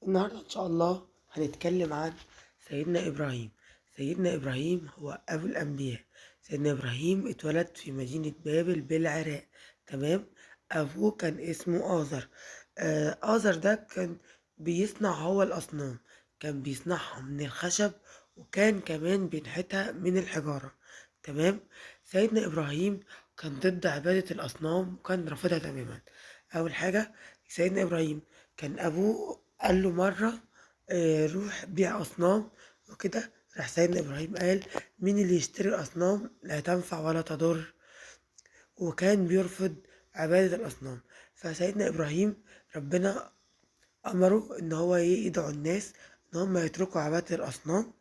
النهاردة إن شاء الله هنتكلم عن سيدنا إبراهيم. سيدنا إبراهيم هو أبو الأنبياء. سيدنا إبراهيم اتولد في مدينة بابل بالعراق. تمام. أبوه كان اسمه آزر. آزر ده كان بيصنع هو الأصنام، كان بيصنعها من الخشب، وكان كمان بينحتها من الحجارة. تمام. سيدنا إبراهيم كان ضد عبادة الأصنام وكان رافضها تماما. أول حاجة، سيدنا إبراهيم كان أبوه قال له مرة روح بيع أصنام وكده. راح سيدنا إبراهيم قال: مين اللي يشتري الأصنام؟ لا تنفع ولا تضر. وكان بيرفض عبادة الأصنام. فسيدنا إبراهيم ربنا أمره إن هو يدعو الناس إن هم يتركوا عبادة الأصنام.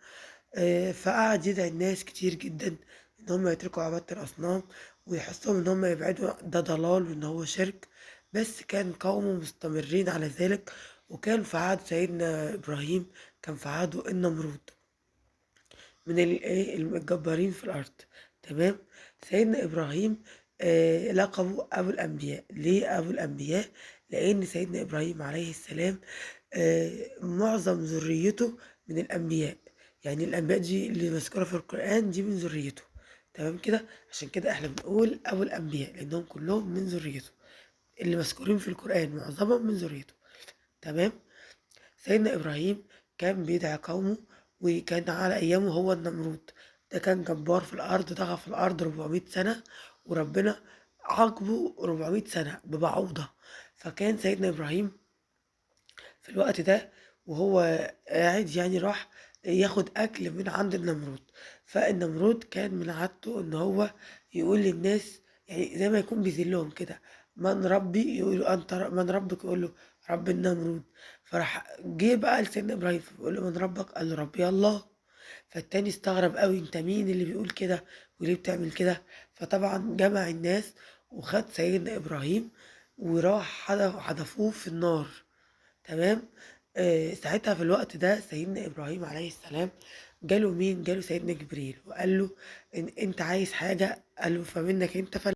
فقعد يدعي الناس كتير جدا إن هم يتركوا عبادة الأصنام، ويحسهم إن هم يبعدوا، ده ضلال وإن هو شرك. بس كان قومه مستمرين على ذلك. وكان في عهد سيدنا إبراهيم، كان في عهده النمرود من الجبارين في الأرض. تمام. سيدنا إبراهيم لقبه أبو الأنبياء. ليه أبو الأنبياء؟ لأن سيدنا إبراهيم عليه السلام معظم ذريته من الأنبياء، يعني الأنبياء دي اللي مذكورة في القرآن دي من ذريته. تمام كده. عشان كده احنا بنقول أبو الأنبياء، لأنهم كلهم من ذريته، اللي مذكورين في القرآن معظمهم من ذريته. تمام. سيدنا إبراهيم كان بيدعي قومه، وكان على أيامه هو النمرود ده كان جبار في الأرض، طغى في الأرض 400 سنة، وربنا عاقبه 400 سنة ببعوضة. فكان سيدنا إبراهيم في الوقت ده وهو قاعد، يعني راح ياخد أكل من عند النمرود. فالنمرود كان من عادته إن هو يقول للناس، يعني زي ما يكون بيذلهم كده: من ربي؟ يقولوا أنت من ربك؟ يقول له: رب النمرود. فراح جه بقى لسيدنا إبراهيم فبيقول له: من ربك؟ قال له: ربي الله. فالتاني استغرب قوي: انت مين اللي بيقول كده وليه بتعمل كده؟ فطبعا جمع الناس وخد سيدنا إبراهيم وراح حدفوه في النار. تمام. ساعتها في الوقت ده سيدنا إبراهيم عليه السلام جاله مين؟ جاله سيدنا جبريل وقال له: إن أنت عايز حاجة؟ قال له: فمنك أنت.